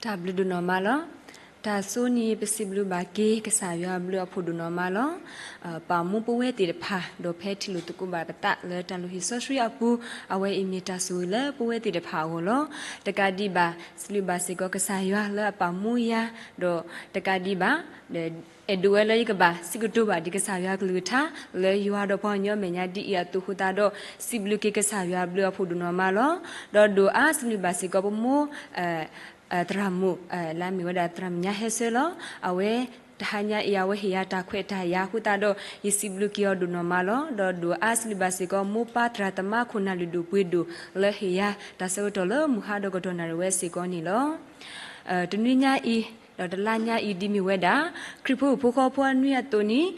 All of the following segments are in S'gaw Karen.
တၢ်ဘျုးဒိၣ်နီၢ်မးလီၤ. တၢ်ဆိန့ၣ် ပစံးဘျုးဘၣ်က့ၤ ကစၢ်ယွၤအဘျုးအဖှိၣ်ဒိၣ်နီၢ်မးလီၤ. ပာ်မူပဝဲသ့ၣ်တဖၣ် ဒီးဖဲထံၣ်လိာ်သကိးဘၣ်ပသးလၢတၢ်လုၢ်ဟံၣ်စီဆှံအပူၤ, အဝဲအံၤမ့ၢ်တၢ်ဆိၣ်ဂ့ၤလၢပဝဲသ့ၣ်တဖၣ်အဂီၢ်လီၤ. တကးဒံးဘၣ် စံးဘျုးဘၣ်စ့ၢ်ကီးကစၢ်ယွၤလၢအပာ်မူယၤ, ဒီးတကးဒံးဘၣ် အဲၣ်ဒိးဝဲလၢယကဘၣ်စံးကတိၤဘၣ်ဒံးကစၢ်ယွၤကလုၢ်ကထါ လၢယွၤဒီးပှၤကညီမဲာ်ညါဒ်အံၤအသိးအဃိသတးဒီး စံးဘျုးက့ၤကစၢ်ယွၤအဘျုးအဖှိၣ်ဒိၣ်နီၢ်မးလီၤ. ဒီးဒိၣ်အါစံးဘျုးဘၣ်စ့ၢ်ကီးပမိၢ် သရၣ်မုၣ် လၢအမ့ၢ်ဝဲဒၣ်သရၣ်မုၣ်ညါဟဲဆၢလီၤ. အဝဲတဟါညါအံၤ အဝဲဟ့ၣ်ယၤတၢ်ခွဲးတၢ်ယာ်အဃိသတးဒီး ယစံးဘျုးက့ၤအီၤဒိၣ်နီၢ်မးလီၤ. ဒီးဒိၣ်အါစံးဘျုးဘၣ်စ့ၢ်ကီး မိၢ်ပၢ်သရၣ်သမါခိၣ်နၢ်လုၢ်ဒိၣ်ပှ့ၤဒိၣ် လၢဟ့ၣ်ယၤတၢ်ဆၢကတီၢ်လၢမုၢ်ဟါဒီးကတီၢ်နၣ်ရံၣ်ဝဲစ့ၢ်ကီးန့ၣ်လီၤ. တနွံညါအံၤ ဒီးတလါညါအံၤ ဒ်မ့ၢ်ဝဲဒၣ် ခရံာ်ဖိဟံၣ်ဖိဃီဖိအနွံအသိးန့ၣ်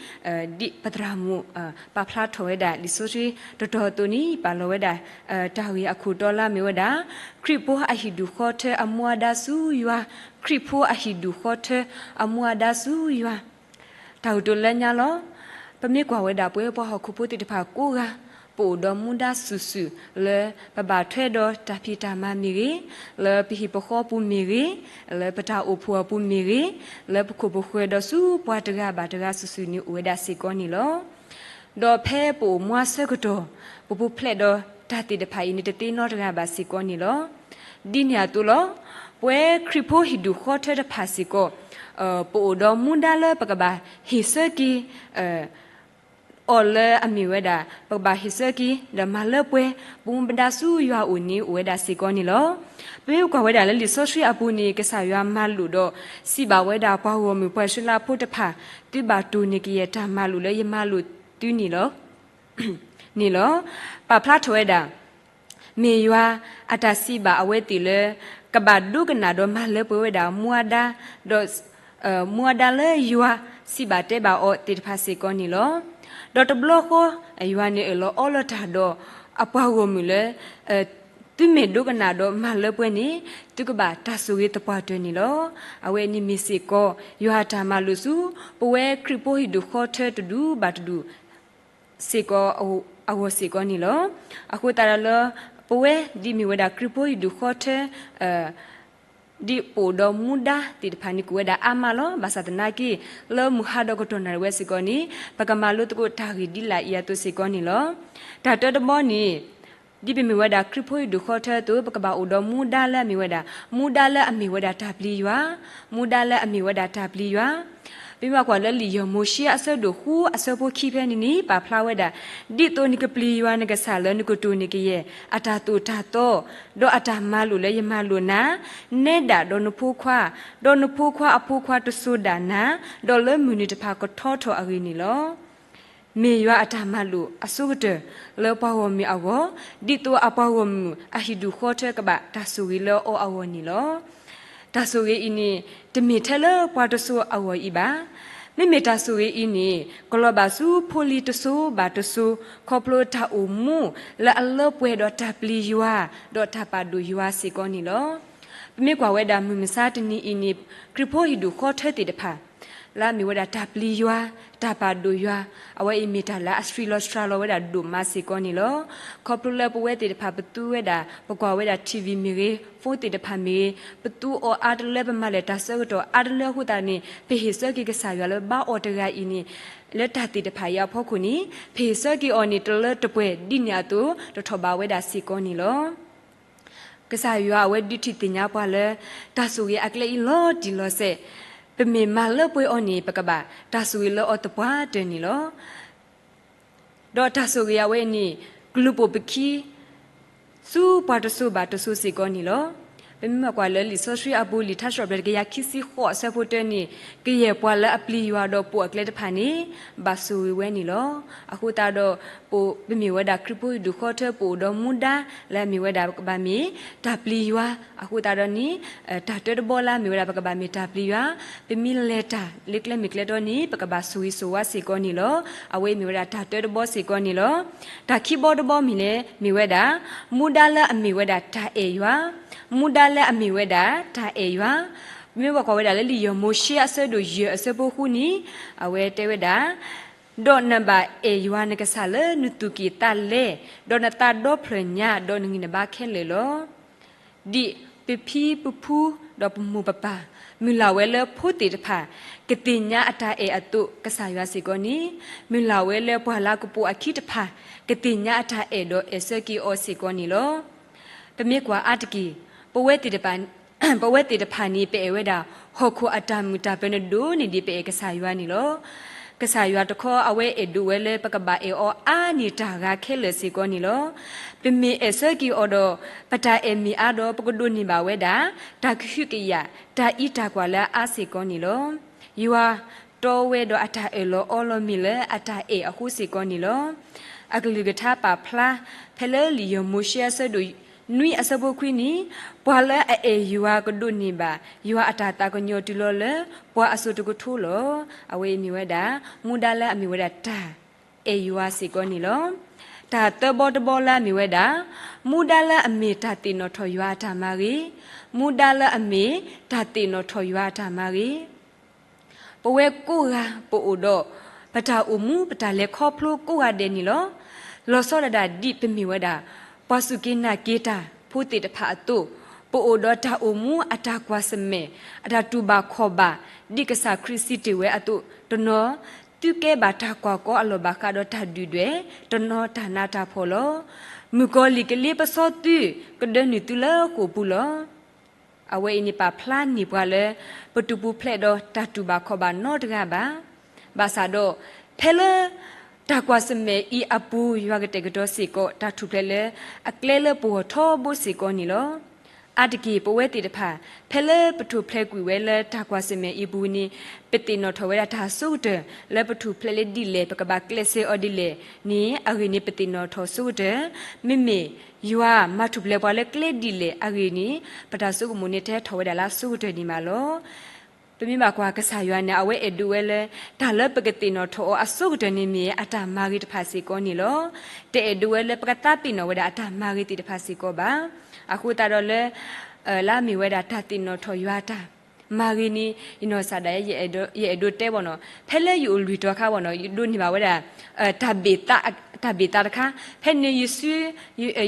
ဒ်ပသရၣ်မုၣ် ပာ်ဖျါထီၣ်ဝဲဒၣ်လံာ်စီဆှံတတီၤအသိးန့ၣ် ပာ်လီၤဝဲဒၣ် တၢ်ဂ့ၢ်အခိၣ်တီလၢအမ့ၢ်ဝဲဒၣ် ခရံာ်ဖိအဟံၣ်ဒူၣ်ဃီထၢအမူအဒါဆူယွၤ, ခရံာ်ဖိအဟံၣ်ဒူၣ်ဃီထၢအမူအဒါဆူယွၤ, တၢ်ဂ့ၢ်တိၤလၢညါလီၤ. ပမ့ၢ်ကွၢ်ဝဲဒၣ်ပဝဲပှၤဟီၣ်ခိၣ်ဖိသ့ၣ်တဖၣ်ကိးဂၤ ပအိၣ်ဒီးမူဒါစုာ်စုာ် လၢပဘၣ်ထွဲဒီးတၢ်ဖံးတၢ်မၤမ့ၢ်ဂ့ၤ, လၢပဟံၣ်ပဃီပူၤမ့ၢ်ဂ့ၤ, လၢပတၢ်အိၣ်ဖှိၣ်အပူၤမ့ၢ်ဂ့ၤ, လၢပခိၣ်ပဃၢၤဒီးဆူပှၤတဂၤဘၣ်တဂၤစုာ်စုာ်န့ၣ်အိၣ်ဝဲဒၣ်စ့ၢ်ကီးန့ၣ်လီၤ. ဒီးဖဲပအိၣ်မူအဆၢကတီၢ် ပပူၤဖျဲးဒီးတၢ်သ့ၣ်တဖၣ်အံၤန့ၣ် တသ့နီတဂၤဘၣ်စ့ၢ်ကီးန့ၣ်လီၤ. ဒ်န့ၣ်အသိးလီၤ. ပဝဲခရံာ်ဖိဟံၣ်ဒူၣ်ဃီထၢတဖၣ်စ့ၢ်ကီး ပအိၣ်ဒီးမူဒါလၢပကဘၣ်ဟ့ၣ်ဆၢက့ၤ အီၤလၢအမ့ၢ်ဝဲဒၣ် ပကဘၣ်ဟ့ၣ်ဆၢက့ၤ ဒီးမၤလၢပှဲၤ ပမူပဒါဆူယွၤအအိၣ်န့ၣ် အိၣ်ဝဲဒၣ်စ့ၢ်ကီးန့ၣ်လီၤ. ပမ့ၢ်ကွၢ်ဝဲဒၣ်လၢလံာ်စီဆှံအပူၤန့ၣ် ကစၢ်ယွၤမၤလိာ်ဒီး စံးဘၣ်ဝဲဒၣ်ပှၤဂီၢ်မုၢ်ပှၤအံၣ်စရ့လးဖိတဖၣ် သုဘၣ်တိၢ်န့ၢ်ကယဲၢ်တၢ်မၤလိာ်လၢယမၤလိာ်သုန့ၣ်လီၤ. န့ၣ်လီၤ. ပာ်ဖျါထီၣ်ဝဲဒၣ် မ့ၢ်ယွၤအတၢ်စံးဘၣ်အဝဲသ့ၣ်လၢ ကဘၣ်ဒိကနၣ်ဒီးမၤလၢပှဲၤဝဲဒၣ်မူအဒါ, ဒီး မူအဒါလၢယွၤစံးဘၣ်တဲဘၣ်အီၤသ့ၣ်တဖၣ်စ့ၢ်ကီးန့ၣ်လီၤ. ဒီးတဘျီဃီ ယွၤန့ၣ်အၢၣ်လီၤအီလီၤတၢ်ဒီး အပှၤဂီၢ်မုၢ်လၢ သုမ့ၢ်ဒိကနၣ်ဒီးမၤလၢပှဲၤန့ၣ် သုကဘၣ်တၢ်ဆိၣ်ဂ့ၤသပှၢ်တၢၢ်န့ၣ်လီၤ. အဝဲန့ၣ်မ့ၢ်စ့ၢ်ကီး ယွၤအတၢ်မၤလိာ်ဆူ ပဝဲခရံာ်ဖိဟံၣ်ဒူၣ်ဃီထၢတဒူၣ်ဘၣ်တဒူၣ် စ့ၢ်ကီး အဂီၢ်စ့ၢ်ကီးန့ၣ်လီၤ. အဃိသတးဒီးလၢ ပဝဲဒ်မ့ၢ်ဝဲဒၣ်ခရံာ်ဖိဟံၣ်ဒူၣ်ဃီထၢ ဒ်ပအိၣ်ဒီးမူဒါသ့ၣ်တဖၣ်န့ၣ် ကအိၣ်ဝဲဒၣ်အါမးလီၤ. ဘၣ်ဆၣ်သနာ်က့ လၢမုၢ်ဟါဒီးကတီၢ်နၣ်ရံၣ်ဝဲစ့ၢ်ကီးန့ၣ် ပကမၤလိသကိးတၢ်ဂ့ၢ်ဒ်လာ်အံၤအသိးစ့ၢ်ကီးန့ၣ်လီၤ. တၢ်တၢတဘီန့ၣ် ဒ်ပမ့ၢ်ဝဲဒၣ်ခရံာ်ဖိဟံၣ်ဒူၣ်ဃီထၢအသိး ပကဘၣ်အိၣ်ဒီးမူဒါလၢအမ့ၢ်ဝဲဒၣ် မူဒါလၢအမ့ၢ်ဝဲဒၣ်တၢ်ပျံၤယွၤ, မူဒါလၢအမ့ၢ်ဝဲဒၣ်တၢ်ပျံၤယွၤ ပမ့ၢ်ဘၣ်ကွၢ်လၢလံာ်ယီၤမိၤၡ့အဆၢဒိၣ်ဃုအဆၢဖိခံဖဲန့ၣ်န့ၣ် ပာ်ဖျါဝဲဒၣ် ဒ်သိးနကပျံၤယွၤနကစၢ်လၢနကတိၢ်န့ၢ်ကယဲၢ် အတၢ်သိၣ်တၢ်သီ ဒီးအတၢ်မၤလိာ်လၢယမၤလိာ်နၤ, နဲဒၣ်ဒီးနဖိခွါ, ဒီးနဖိခွါအဖိခွါတစိၤဒၣ်နၤ, ဒီးလၢမုၢ်နံၤတဖၣ်ကထီထီၣ်အဂ့ၢ်န့ၣ်လီၤ. မ့ၢ်ယွၤအတၢ်မၤလိာ်အဆိကတၢၢ် လၢပှၤဂီၢ်မုၢ်အဂီၢ်, ဒ်သိးအပှၤဂီၢ်မုၢ်အဟံၣ်ဒူၣ်ဃီထၢကဘၣ်တၢ်ဆိၣ်ဂ့ၤလၢအီၤအဂီၢ်န့ၣ်လီၤ. တၢ်ဆိၣ်ဂ့ၤအံၤန့ၣ် တမ့ၢ်ထဲလၢပှၤတစိၤအဂီၢ်အံၤဘၣ်. မ့မ့ၢ်တၢ်ဆိၣ်ဂ့ၤအံၤန့ၣ် ကလီၤဘၣ်ဆူဖိလံၤတစိၤဘၣ်တစိၤ ခီဖျိတၢ်အိၣ်မူလၢအလၢပှဲၤဒီးတၢ်ပျံၤယွၤ ဒီးတၢ်ပာ်ဒိၣ်ယွၤစ့ၢ်ကီးန့ၣ်လီၤ. ပမ့ၢ်ကွၢ်ဝဲဒၣ်မုၢ်မဆါတနံၤအံၤန့ၣ် ခရံာ်ဖိဟံၣ်ဒူၣ်ဃီထၢသ့ၣ်တဖၣ် လၢအမ့ၢ်ဝဲဒၣ်တၢ်ပျံၤယွၤ, တၢ်ပာ်ဒိၣ်ယွၤ, အဝဲအံၤမ့ၢ်တၢ်လၢအစှၤလီၤစှၤလီၤဝဲဒၣ်ဒိၣ်မးစ့ၢ်ကီးန့ၣ်လီၤ. ခီဖျိလၢပဝဲသ့ၣ်တဖၣ်ပသူဝဲဒၣ် ပကွၢ်ဝဲဒၣ် ထံၣ်ဝံၤ မ့ၢ်ဂ့ၤ, phone သ့ၣ်တဖၣ်မ့ၢ်ဂ့ၤ, ပသူအီၤအါတလၢ ပမၤလဲၣ်တၢ်ဆၢကတီၢ်အါတလၢအဃိသတးန့ၣ် ပဟ့ၣ်ဆၢက့ၤကစၢ်ယွၤလၢဘါအီၤတဂၤအံၤန့ၣ် လၢတၢ်သ့ၣ်တဖၣ်အံၤအဖီခိၣ်န့ၣ် ပဟ့ၣ်ဆၢက့ၤအီၤန့ၣ် တလၢတပှဲၤဒ်န့ၣ်အသိး တထီၣ်ဘးဝဲဒၣ်စ့ၢ်ကီးန့ၣ်လီၤ. ကစၢ်ယွၤအဝဲဒုးထံၣ်သ့ၣ်ညါပှၤလၢ တၢ်ဆိၣ်ဂ့ၤအကျဲအံၤလီၤတံၢ်လီၤဆဲး, ပမ့ၢ်မၤလၢပှဲၤအီၤန့ၣ် ပကဘၣ်တၢ်ဆိၣ်ဂ့ၤလၢအီၤသပှၢ်တၢၢ်န့ၣ်လီၤ. ဒီးတၢ်ဆိၣ်ဂ့ၤအဝဲအံၤန့ၣ် ကလူၤပိာ်ပခံ ဆူပှၤတစိၤဘၣ်တစိၤစ့ၢ်ကီးန့ၣ်လီၤ. ပမ့ၢ်ကွၢ်လၢလံာ်စီဆှံအပူၤ လံာ်ထါစံးထီၣ်ပတြၢၤတကယၤခံဆံဃိးအဆၢဖိတၢန့ၣ် ကယဲၢ်ပှၤလၢအပျံၤယွၤဒီးပိာ်အကျဲတဖၣ်န့ၣ် ဘၣ်ဆိၣ်ဂ့ၤဝဲန့ၣ်လီၤ. အဃိသတးဒီး ပမ့ၢ်ဝဲဒၣ်ခရံာ်ဖိဟံၣ်ဒူၣ်ဃီထၢ ပအိၣ်ဒီးမူဒါလၢအမ့ၢ်ဝဲဒၣ်ပကဘၣ်မ့ၢ်တၢ်ပျံၤယွၤ အဃိသတးဒီးန့ၣ် တၢ်တၢတဘီလၢအမ့ၢ်ဝဲဒၣ်ပကဘၣ်မ့ၢ်တၢ်ပျံၤယွၤ ပမ့ၢ်လဲၤတၢ်လၢကျဲမ့ၢ်ကျဲတီန့ၣ် ပကဘၣ်ဆိၣ်ဂ့ၤဆိၣ်ဝါစ့ၢ်ကီးန့ၣ်လီၤ. အဝဲအံၤမ့ၢ်ဝဲဒၣ်တၢ်တၢတဘီစ့ၢ်ကီးန့ၣ်လီၤ. တၢ်ခံဘီတဘီမ့ၢ်လဲၣ် မ့ၢ်ဝဲဒၣ် မူဒါလၢအမ့ၢ်ဝဲဒၣ်တၢ်အဲၣ်ယွၤ, မူဒါလၢအမ့ၢ်ဝဲဒၣ်တၢ်အဲၣ်ယွၤ ပမ့ၢ်ဘၣ်ကွၢ်ဝဲဒၣ်လၢလံာ်ယီၤမိၤၡ့အဆၢဒိၣ်ယဲၢ်အဆၢဖိဃုန့ၣ် အဝဲတဲဝဲဒၣ် ဒီးနဘၣ်အဲၣ်ယွၤနကစၢ်လၢနသူၣ်ကံၢ်သးလဲ, ဒီးနသးဒီဖျၢၣ်ညါ, ဒီးနဂံၢ်နဘါခဲလၢာ်လီၤ. ဒ် ပဖံပဖုဒီးပမိၢ်ပပၢ် မုၢ်လၢ်ဝဲလၢဖိသ့ၣ်တဖၣ် ကသ့ၣ်ညါအတၢ်အဲၣ်အသိး ကစၢ်ယွၤစ့ၢ်ကီးန့ၣ်, မုၢ်လၢ်ဝဲလၢပှၤလၢကပိာ်အခံတဖၣ် ကသ့ၣ်ညါအတၢ်အဲၣ်ဒီးအဲၣ်ဆၢက့ၤအီၤစ့ၢ်ကီးန့ၣ်လီၤ. ပမ့ၢ်ကွၢ်အါတက့ၢ်, ပဝဲသ့ၣ်တဖၣ် ပဝဲသ့ၣ်တဖၣ်န့ၣ် ပအဲၣ်ဝဲဒၣ် ဟီၣ်ခိၣ်အတၢ်မုာ်တၢ်ပၢၤန့ၣ်ဒိၣ်န့ၢ်ဒံးပအဲၣ်ကစၢ်ယွၤန့ၣ်လီၤ. ကစၢ်ယွၤတခီ အဝဲအဲၣ်ဒိးဝဲလၢပကဘၣ်အဲၣ်အီၤအါန့ၢ်တၢ်ဂၤခဲလၢာ်စ့ၢ်ကီးန့ၣ်လီၤ. ပမ့ၢ်အဲၣ်ဆၢက့ၤအီၤဒီး ပတၢ်အဲၣ်မ့ၢ်အါဒီး ပကဒိးန့ၢ်ဘၣ်ဝဲဒၣ် တၢ်ကဟုကယာ် တၢ်အံးတၢ်ကွၢ်လၢအအါစ့ၢ်ကီးန့ၣ်လီၤ. ယွၤတီဝဲဒီးအတၢ်အၢၣ်လီၤအီလီၤမ့ၢ်လၢအတၢ်အဲၣ်အဃိစ့ၢ်ကီးန့ၣ်လီၤ. အကလုၢ်ကထါပာ်ဖျါ ဖဲလၢလံာ်ယိၤမိၤၡ့အဆၢဒိၣ်နွံအဆၢဖိခွံန့ၣ်, ပှၤလၢအအဲၣ်ယွၤကဒိးန့ၢ်ဘၣ် ယွၤအတၢ်သးကညီၤတုၤလီၤလၢ ပှၤအစိၤတကထိလီၤ. အဝဲအံၤမ့ၢ်ဝဲဒၣ် မူဒါလၢအမ့ၢ်ဝဲဒၣ်တၢ်အဲၣ်ယွၤစ့ၢ်ကီးန့ၣ်လီၤ. တၢ်သၢဘီတဘီလၢအမ့ၢ်ဝဲဒၣ် မူဒါလၢအမ့ၢ်တၢ်သ့ၣ်နီၣ်ထီၣ်ယွၤအတၢ်မၤဂ့ၤ, မူဒါလၢအမ့ၢ်တၢ်သ့ၣ်နီၣ်ထီၣ်ယွၤအတၢ်မၤဂ့ၤ ပဝဲကိးဂၤပအိၣ်ဒီး ပတၢ်အိၣ်မူပတၢ်လဲၤခီဖျိကိးဂၤဒဲးန့ၣ်လီၤ. လီၤဆီဒၣ်တၢ်ဒ်ပမ့ၢ်ဝဲဒၣ် ပှၤစူၢ်က့ၤနာ်က့ၤတၢ်ဖိသ့ၣ်တဖၣ်အသိး, ပအိၣ်ဒီးတၢ်အိၣ်မူအတၢ်ကွၢ်ဆၢၣ်မဲာ် အတၢ်တူၢ်ဘၣ်ခီၣ်ဘၣ် ဒ်ကစၢ်ခရံာ်စံးတ့ၢ်ဝဲအသိး, တနီၤသုကဲဘၣ်တၢ်ကွၢ်ကီအလီၢ်ဘၣ်ဃးဒီးတၢ်ဒုၣ်ဒွဲၣ်, တနီၤတၢ်နးတၢ်ဖှီၣ်လီၤ. မုၣ်ကီၤလံၢ်ကလ့ပစီသု ကဒၢနုာ်သုလၢဃိာ်ပူၤလီၤ. အဝဲအံၤန့ၣ်ပာ်ဖျါန့ၢ်ပှၤလၢ ပတပူၤဖျဲးဒီးတၢ်တူၢ်ဘၣ်ခီၣ်ဘၣ်နီတဂၤဘၣ်. ဘၣ်ဆၣ်ဒီး ဖဲလၢ တၢ်ကွၢ်ဆၢၣ်မဲာ်အံၤအပူၤ ယွၤကတဲာ်ကတီၤစ့ၢ်ကီး တၢ်ထူၣ်ဖျဲးလၢအကျဲလၢပဂီၢ်ထီဘိစ့ၢ်ကီးန့ၣ်လီၤ. အါတက့ၢ်ပဝဲသ့ၣ်တဖၣ် ဖဲလၢပထူၣ်ဖျဲးကွံာ်ဝဲလၢတၢ်ကွၢ်ဆၢၣ်မဲာ်အံၤအပူၤန့ၣ် ပသ့ၣ်နီၣ်ထီၣ်ဝဲဒၣ်တၢ်ဆိကတၢၢ် လၢပထူၣ်ဖျဲးလၢဒ်လဲၣ် ပကဘၣ်ကျဲးစၢးအီၤဒ်လဲၣ်န့ၣ် အဂ့ၢ်န့ၣ် ပသ့ၣ်နီၣ်ထီၣ်ဆိကတၢၢ်, မ့မ့ၢ် ယွၤမၤထူၣ်ဖျဲးပှၤလၢကျဲဒ်လဲၣ်အဂ့ၢ်န့ၣ် ပတၢ်ဆိကမိၣ်န့ၣ် တဟဲထီၣ်ဝဲဒၣ်လၢအဆိကတၢၢ်ဒံးမးလီၤ. ပမ့ၢ်ဘၣ်ကွၢ်ကစၢ်ယွၤန့ၣ် အဝဲအဲၣ်ဒိးဝဲလၢ တၢ်လၢပကသ့ၣ်နီၣ်ထီၣ်အီၤအဆိကတၢၢ်န့ၣ်မ့ၢ်အတၢ်မၤဂ့ၤတဖၣ်စ့ၢ်ကီးန့ၣ်လီၤ. တအဲၣ်ဒိးဝဲလၢပကသးပ့ၤနီၣ်ဝဲဒၣ်အတၢ်မၤဂ့ၤသ့ၣ်တဖၣ်စ့ၢ်ကီးဘၣ်. အဃိသတးဒီးလၢ လၢအမ့ၢ်ဝဲဒၣ်တၢ်သ့ၣ်နီၣ်ထီၣ်ယွၤအတၢ်မၤဂ့ၤန့ၣ် ယနီၢ်ကစၢ်ဒၣ် ယအဲၣ်ဒိးတဲဘၣ်နီၤ ဖဲလၢယအိၣ်လွံၢ်တီၤအခါဘၣ်နီၤ ယဒိးန့ၢ်ဘၣ်ဝဲဒၣ် တၢ်ဘ့ၣ်သးတခါ ဖဲန့ၣ် ယစု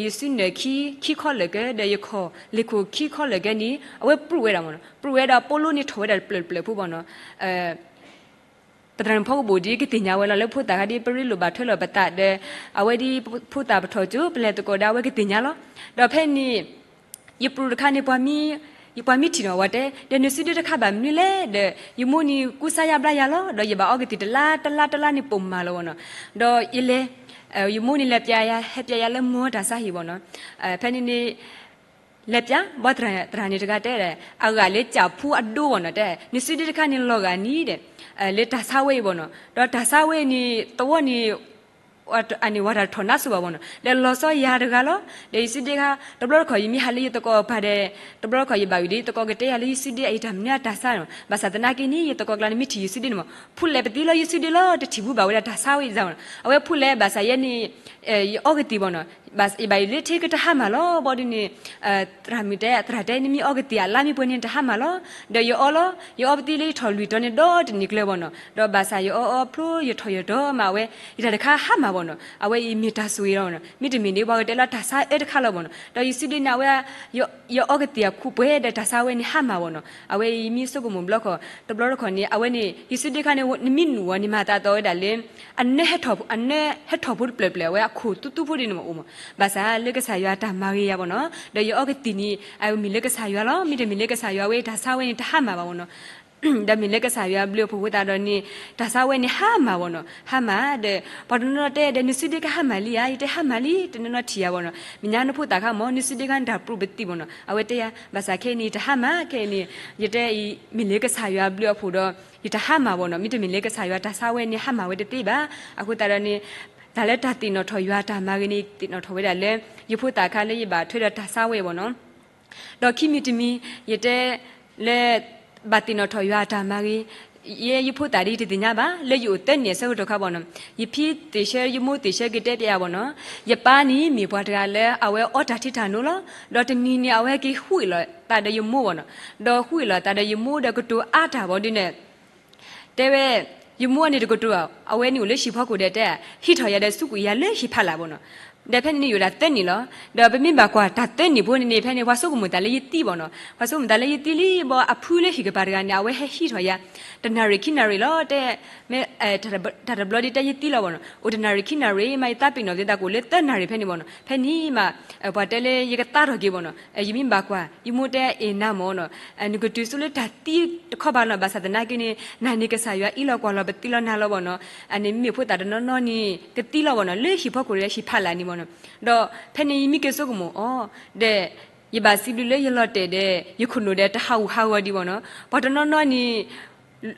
ယစုနၢၣ်ခံ ခံခီလၢာ်ကၢ ဒီးယခီၣ်လ့ၣ်ခိၣ်ခံခီလၢာ်ကၢန့ၣ် အဝဲပြူးဝဲဒၣ်မ့ၢ်နီၤ ပြူးဝဲဒီးပိလိန့ၣ်ထီၣ်ဝဲဒၣ်တဖျၢၣ်တဖျၢၣ်ဖိဘၣ်နီၤ ပသရၣ်မုၣ်ဖီကဘိၣ်ဒ်ကသ့ၣ်ညါဝဲလီၤ လၢဖိသၣ်ခါဒ်ပရ့လိၣ်ဘၣ်ထွဲလီၤပသးဒီး အဝဲဒ်ဖိသၣ်ပထီၣ်ကၠိ ပလဲၤသကိးဒီးအဝဲကသ့ၣ်ညါလီၤ. ဒီးဖဲန့ၣ် ယပြူးတခါန့ၣ် ပှၤမ့ၢ်ထံၣ်နီၤဝဲတဲ ဒီးနစုဒ့တခါဘၣ်မနုၤလဲၣ်ဒီး ယမိၢ်န့ၣ် ကူစါယါဘျါယါလီၤ ဒီးယဘၣ်အီကသံၣ်တလါတလါတလါန့ၣ်ပိာ်မုၣ်မးလီၤဘၣ်နီၤ ဒီးယလဲၤ ယမိၢ်န့ၣ်လဲၤပျးယၤ ဟဲပျးယၤလၢမီတၢ်ဆါဟံၣ်ဘၣ်နီၤ ဖဲန့ၣ်န့ၣ် လဲၤပျး ဘၣ်သရၣ်န့ၣ်တဂၤတဲဒီး အဂၤလၢကၠၣ်ဖူအဒိဘၣ်နီၤ တဲ နစုဒ့တခါန့ၣ်လီၤဂာ်န့ၣ်ဒီး လၢတၢ်ဆါဝဲအံၤဘၣ်နီၤ ဒီးတၢ်ဆါဝဲန့ၣ် သဝီန့ၣ် အန့ၣ်ဝၤတၢ်ထီၣ်နါစိၤဘၣ်ဘၣ်နီၤ ဒီးလီၤဆီယၤတဂၤလီၤ ဒီးယစုဒ့ခါ တဘျီတခီၣ်ယမ့ၢ်ဟးလၢယသကိးပၤဒီး တဘျီတခီၣ်ယဘၣ်ဝံၤဒီး ယသကိးကတဲယၤလၢယစုဒ့အံၤတၢ်မနုၤအတၢ်ဆါနီၤ ဘၣ်ဆၣ်သနာ်က့န့ၣ် ယသကိးကျါန့ၣ်မ့ၢ်ထံၣ်ယစုဒ့န့ၣ်မး ဖူလဲၣ်ပသံလၢယစုဒ့လီၤ တထံၣ်ဘူးဘၣ်ဝဲဒၣ်တၢ်ဆါဝဲအံၤနီၤ အဝဲဖူလဲၣ်ဘၣ်ဆၣ်ယဲန့ၣ် ယအီကသံၣ်ဘၣ်နီၤ ယဘၣ်ယလၢထံကတဟါမၢ်လီၤ ဘၣ်ဒ်န့ၣ် သရၣ်မုၣ်တဲ သရၣ်တဲ နမ့ၢ်အီကသံၣ်အလါမ့ၢ်ပှဲၤန့ၣ် တဟါမၢ်လီၤ ဒီးယအီလီၤ ယအီပသံလၢယထီၣ်လွံၢ်တီၤန့ၣ်ဒီတနံၤကျၢၤဘၣ်နီၤ ဒီးဘၣ်ဆၣ်ယအီအီဖျိယထီၣ်ယထီၣ်မးဝဲ ယတၢ်တခါဟါမၢ်ဘၣ်နီၤ အဝဲအံၤမ့ၢ်တၢ်ဆိၣ်ဂ့ၤလီၤနီၤ မ့တမ့ၢ်န့ၣ် ပှၤကတဲလၢတၢ်ဆါအၢတခါလီၤဘၣ်နီၤ ဒီးယစုဒ့န့ၣ် အဝဲ ယအီကသံၣ်အခိၣ်ပှဲၤဒီးတၢ်ဆါဝဲန့ၣ်ဟါမၢ်ဘၣ်နီၤ အဝဲအံၤမ့ၢ်ဆိကမိၣ်ဘျီခီၣ် တဘျီတခီၣ်န့ၣ် အဝဲန့ၣ် ယစုဒ့ခါန့ၣ် နမ့ၢ်နုာ်ဝဲန့ၣ်မၤသးသီဝဲဒၣ်လၢ အနၢ အနၢဟဲထီၣ်ဖိတဖျၢၣ်ဖျၢၣ် အဝဲအခိၣ်သူသူဖိဒ်န့ၣ်မးအိၣ်မး ဘၣ်ဆၣ်လၢကစၢ်ယွၤတၢ်မၤဂ့ၤယၤဘၣ်နီၤ ဒီးယအီကသံၣ်န့ၣ် အမ့ၢ်လၢကစၢ်ယွၤလီၤ မ့တမ့ၢ်လၢကစၢ်ယွၤဝဲတၢ်ဆါဝဲန့ၣ်တဟါမၢ်ဘၣ်ဘၣ်နီၤ ဒီးမ့ၢ်လၢကစၢ်ယွၤဘျုးအဖှိၣ်အဃိသတးဒီးန့ၣ် တၢ်ဆါဝဲန့ၣ်ဟါမၢ်ဘၣ်နီၤ ဟါမၢ်ဒီး ပှၤတနီၤနီၤတဲဒီး နစုဒ့ခါဟါမၢ်လံဧါ ယတဲဟါမၢ်လံ တနီၤနီၤထံၣ်ယၤဘၣ်နီၤ မဲာ်ညါနဖိသၣ်ခါမး နစုဒ့ခါန့ၣ်တၢ်ပြူးပသံၣ်ဘၣ်နီၤ အဝဲတဲယၤ ဘၣ်ဆၣ်ခဲအံၤန့ၣ် တဟါမၢ် ခဲအံၤန့ၣ် ယတဲအံၤ မ့ၢ်လၢကစၢ်ယွၤဘျုးအဖှိၣ်ဒီး ယတဟါမၢ်ဘၣ်နီၤ မ့တမ့ၢ်လၢကစၢ်ယွၤတၢ်ဆါဝဲန့ၣ်ဟါမၢ်ဝဲတသ့ဘၣ် အဃိသတးဒီးန့ၣ် တၢ်လၢတၢ်သ့ၣ်နီၣ်ထီၣ်ယွၤတၢ်မၤဂ့ၤန့ၣ် သ့ၣ်နီၣ်ထီၣ်ဝဲဒၣ်လၢ ယဖိသၣ်ခါလၢယဘၣ်ထွဲဒီးတၢ်ဆါဝဲဘၣ်နီၤ ဒီးခံမံၤတမံၤ ယတဲ လၢ ဘၣ်သ့ၣ်နီၣ်ထီၣ်ယွၤအတၢ်မၤဂ့ၤ ယဲယဖိသၣ်ဒီးယတသ့ၣ်ညါဘၣ် လၢယအိၣ်သၢနံၣ်အဆၢကတီၢ်ခါဘၣ်နီၤ ယဖံသ့ၣ်ဆၢ ယမိၢ်သ့ၣ်ဆၢက့ၤတဲပျဲယၤဘၣ်နီၤ ယပၢ်န့ၣ်မ့ၢ်ပှၤတဂၤလၢအဝဲအီတၢ်ထံတၢ်နိလီၤ ဒီးတနံၤန့ၣ် အဝဲက့ၤဃုအ့ၣ်လိာ်သးဒီးယမိၢ်ဘၣ်နီၤ ဒီးဃုအ့ၣ်လိာ်သးဒီးယမိၢ်ဒီးကတိၤအါတၢ်ဘၣ်ဒ်န့ၣ် တဲဝဲ ယမိၢ်န့ၣ်တကတိၤ အဝဲန့ၣ်အိၣ်လၢဟံၣ်ဖီခိၣ်ဒီးတဲ ဟံးထီၣ်ယၤဒီးစူးကွံာ်ယၤလၢဟံၣ်ဖးလာ်ဘၣ်နီၤ ဒီးဖဲန့ၣ်န့ၣ် ယအိၣ်ဒၣ်သၢနံၣ်လီၤ. ဒီးပမ့ၢ်ဘၣ်ကွၢ်တၢ်သၢနံၣ်ဖိန့ၣ်န့ၣ် ဖဲန့ၣ် ပှၤဆိကမိၣ်သးလၢယသံဘၣ်နီၤ, ပှၤဆိကမိၣ်သးလၢယသံလံဘၣ်. အဖုလၢဟံၣ်ကပၤတဂၤန့ၣ် အဝဲဟဲဟံးထီၣ်ယၤ တနၣ်ရံၣ်ခံနၣ်ရံၣ်လီၤ တဲ, မ့ၢ် တၢ်တဘျီဒ်တဲယသံလီၤဘၣ်နီၤ, အိၣ်တနၣ်ရံၣ်ခံနၣ်ရံၣ်မး ယသးပ့ၤနီၣ်သ့သးကအိၣ်လၢသၢနၣ်ရံၣ်ဖဲန့ၣ်ဘၣ်နီၤ. ဖဲန့ၣ်မး ပှၤတဲလၢယကသါထီၣ်က့ၤဘၣ်နီၤ. ယမ့ၢ်ဘၣ်ကွၢ် ယမိၢ်တဲအ့ၣ်နၤမၢ်နီၤ, နကတုၤဆူလၢတၢ်သံတခီဘၣ်လီၤ. ဘၣ်ဆၣ်သနာ်က့န့ၣ် နၤန့ၣ်ကစၢ်ယွၤအ့ၣ်လိာ်ကွၢ်လိာ်ပသ့လီၤနၤလီၤဘၣ်နီၤ. အန့ၣ်မ့ၢ်ဖိသၣ်တနီၤနီၤန့ၣ် ကသံလီၤဘၣ်နီၤ, လၢဟံၣ်ဖီခိၣ်ဒီးဟံၣ်ဖးလာ်န့ၣ်ဘၣ်နီၤ. ဒီးဖဲန့ၣ်ယမ့ၢ်က့ၤဆိကမိၣ်အီၤ ဒီး ယဘၣ်စံးဘျုးလၢယလီၤတဲာ်ဒီး ယခိၣ်နူာ်ဒီးတဟးဂူာ်ဟးဂီၤဒံးဘၣ်နီၤ. ပှၤတနီၤနီၤန့ၣ်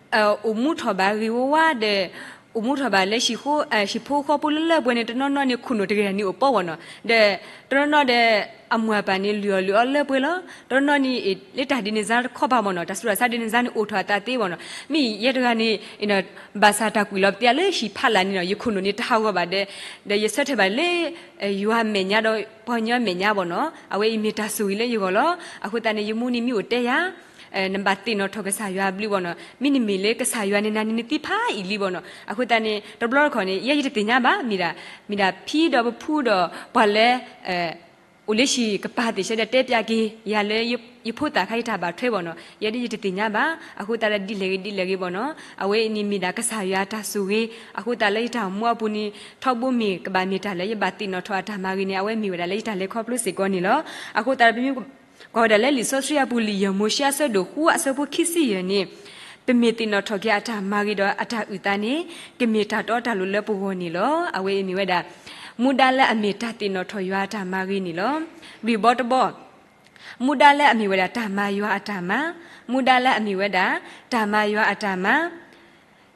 အိၣ်မူထီၣ်ဘၣ်ဂ့ၤဝါဝါဒီး အိၣ်မူထီၣ်ဘၣ်လၢဟံၣ်ဖိဃီဖိလၢလၢပှဲၤန့ၣ် တနီၤနီၤန့ၣ် ခိၣ်နူာ်တဂ့ၤန့ၣ်အိၣ်ပီဘၣ်နီၤ. ဒီးတနီၤနီၤဒီး အမိၢ်အပၢ်န့ၣ် လုၢ်အီၣ်လုၢ်အီလၢပှဲၤလီၤ. တနီၤနီၤန့ၣ် လၢတၢ်ဒ်န့ၣ်စါတခီဘၣ်ဘၣ်နီၤ, တၢ်ဆူးတၢ်ဆါဒ်န့ၣ်စါန့ၣ်အိၣ်ထီၣ်အသးသ့ဘၣ်နီၤ. မ့ၢ်ယဲတဂၤန့ၣ် ဘၣ်ဆၣ်တၢ်ကွံာ်လီၤပသ့လၢဟံၣ်ဖးလာ်န့ၣ်နီၤ, ယခိၣ်နူာ်န့ၣ်တဟးဂီၤဘၣ်ဒီး ဒီးယဆၢထၢၣ်ဘၣ်လၢ ယွၤအမဲာ်ညါဒီးပှၤကညီအမဲာ်ညါဘၣ်နီၤ. အဝဲအံၤမ့ၢ်တၢ်ဆိၣ်ဂ့ၤလၢယဂီၢ်လီၤ. အဃိသတးန့ၣ် ယမိၢ်န့ၣ်မ့ၢ်အိၣ်တဲယၤ နဘၣ်သ့ၣ်နီၣ်ထီၣ်ကစၢ်ယွၤအဘျုးဘၣ်နီၤ. မ့တမ့ၢ်လၢကစၢ်ယွၤန့ၣ် နၤန့ၣ်နသံဖးအံၤလံဘၣ်နီၤ. အဃိသတးန့ၣ် တဘျီတခီၣ်န့ၣ် ယဲယတသ့ၣ်ညါဘၣ်, မ့ၢ်ဒၣ် မ့ၢ်ဒၣ်ဖံဒီးပဖုဒီးပှၤလၢ အိၣ်လၢဟံၣ်ကပၤသ့ၣ်ဆၢဒီးတဲပျးက့ၤယၤလၢ ယဖိသၣ်ခါယတၢ်ဘၣ်ထွဲဘၣ်နီၤ. ယဲဒ်ယတသ့ၣ်ညါဘၣ်. အဃိသတးဒီးဒ်လဲၣ်ဂ့ၤဒ်လဲၣ်ဂ့ၤဘၣ်နီၤ, အဝဲအံၤန့ၣ်မ့ၢ်ဒၣ်ကစၢ်ယွၤတၢ်ဆိၣ်ဂ့ၤ. အဃိသတးလၢယတၢ်အိၣ်မူအပူၤန့ၣ် ထီဘိမ့ၢ်ကဘၣ်မ့ၢ်တၢ်လၢယဘၣ်သ့ၣ်နီၣ်ထီၣ်အတၢ်မၤဂ့ၤန့ၣ် အဝဲမ့ၢ်ဝဲဒၣ်လၢယတၢ်လဲၤခီဖျိစ့ၢ်ကီးန့ၣ်လီၤ. အဃိသတးဒီးပမ့ၢ်ကွၢ်ဝဲဒၣ်လၢလံာ်စီဆှံအပူၤ လံာ်ယဲၢ်မိၤၡ့အဆၢဒိၣ်ဃုအဆၢဖိခံဆံယဲၢ်န့ၣ် ပမ့ၢ်သ့ၣ်နီၣ်ထီၣ်က့ၤအတၢ်မၤဂ့ၤဒီးအတၢ်အုၣ်သးန့ၣ် ကမ့ၢ်တၢ်တီတၢ်လိၤလၢပဂီၢ်န့ၣ်လီၤ. အဝဲအံၤမ့ၢ်ဝဲဒၣ် မူဒါလၢအမ့ၢ်တၢ်သ့ၣ်နီၣ်ထီၣ်ယွၤအတၢ်မၤဂ့ၤန့ၣ်လီၤ. လွံၢ်ဘီတဘီ မူဒါလၢအမ့ၢ်ဝဲဒၣ်တၢ်မၤယွၤအတၢ်မၤ, မူဒါလၢအမ့ၢ်ဝဲဒၣ် တၢ်မၤယွၤအတၢ်မၤ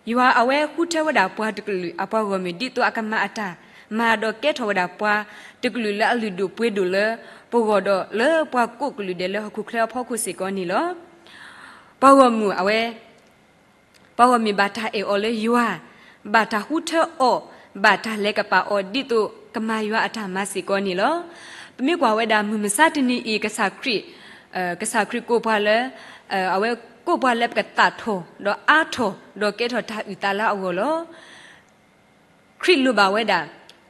ယွၤအဝဲဃုထၢဝဲဒၣ်ပှၤတကလုာ်အပှၤဂီၢ်မုၢ် ဒ်သိးအကမၤအတၢ်မၤဒီးကဲထီၣ်ဝဲဒၣ်ပှၤတကလုာ်လၢအလုၢ်ဒိၣ်ပှ့ၤဒိၣ်လၢပဂီၢ်ဒီးလၢပှၤကိးကလုာ်ဒဲးလၢဟီၣ်ခိၣ်ချၢအဖီခိၣ်စ့ၢ်ကီးန့ၣ်လီၤ. ပှၤဂီၢ်မုၢ်အဝဲ ပှၤဂီၢ်မုၢ်ဘၣ်တၢ်အဲၣ်အီၤလၢယွၤ, ဘၣ်တၢ်ဃုထၢအီၤ, ဘၣ်တၢ်လဲၤကပာ်အီၤ ဒ်သိးကမၤယွၤအတၢ်မၤစ့ၢ်ကီးန့ၣ်လီၤ. ပမ့ၢ်ကွၢ်ဝဲဒၣ်မုၢ်မဆါတနံၤအံၤ ကစၢ်ခရံာ် ကစၢ်ခရံာ်ကိးပှၤလၢ အဝဲကိးပှၤလၢပကသၣ်ထီၣ် ဒီးအါထီၣ် ဒီးကဲထီၣ်တၢ်အုၣ်သးလၢအဂီၢ်လီၤ. ခရံာ်လိၣ်ဘၣ်ဝဲဒၣ်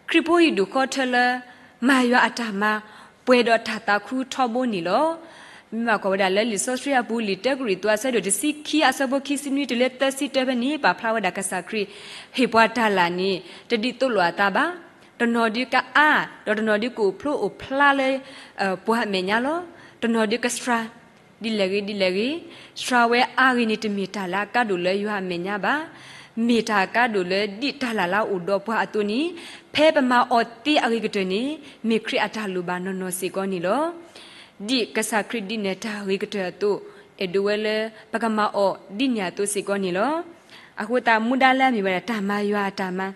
ခရံာ်ဖိဟံၣ်ဒူၣ်ဃီထၢလၢ မၤယွၤအတၢ်မၤ ပှဲၤဒီးတၢ်သးခုထီဘိန့ၣ်လီၤ. မ့ၢ်ဘၣ်ကွၢ်ဝဲဒၣ်လၢလံာ်စီဆှံအပူၤ လံာ်တၢကရံၣ်သူးအဆၢဒိၣ်တဆံခံအဆၢဖိခံဆံနွံတုၤလၢသၢဆံတၢဖဲန့ၣ် ပာ်ဖျါဝဲဒၣ်ကစၢ်ခရံာ် ဟ့ၣ်ပှၤတၢ်လၢ်န့ၣ် တဒ်သိးလိာ်အသးဘၣ်. တနီၤဒုးကအါ, ဒီးတနီၤဒုးကအိၣ်ဖျိအိၣ်ဖျါလၢ ပှၤအမဲာ်ညါလီၤ. တနီၤဒုးကစှၤ ဒ်လဲၣ်ဂ့ၤဒ်လဲၣ်ဂ့ၤ, စှၤဝဲအါဂ့ၤန့ၣ် တမ့ၢ်တၢ်လၢအကါဒိၣ်လၢယွၤအမဲာ်ညါဘၣ်. မ့ၢ်တၢ်အကါဒိၣ်လၢဒ်တၢ်လၢ်လၢအအိၣ်ဒီးပှၤအသိးန့ၣ် ဖဲပမၤအီၤသ့အဂ့ၤကတၢၢ်န့ၣ် မ့ၢ်ခရံာ်အတၢ်လိၣ်ဘၣ်နီၢ်နီၢ်စ့ၢ်ကီးန့ၣ်လီၤ. ဒ်ကစၢ်ခရံာ်ဒ်နဲၣ်တၢ်အဂ့ၤကတၢၢ်အသိး အဲၣ်ဒိးဝဲလၢပကမၤအီၤဒ်န့ၣ်အသိးစ့ၢ်ကီးန့ၣ်လီၤ. အဃိသတးမူဒါလၢအမ့ၢ်ဝဲဒၣ်တၢ်မၤယွၤအတၢ်မၤ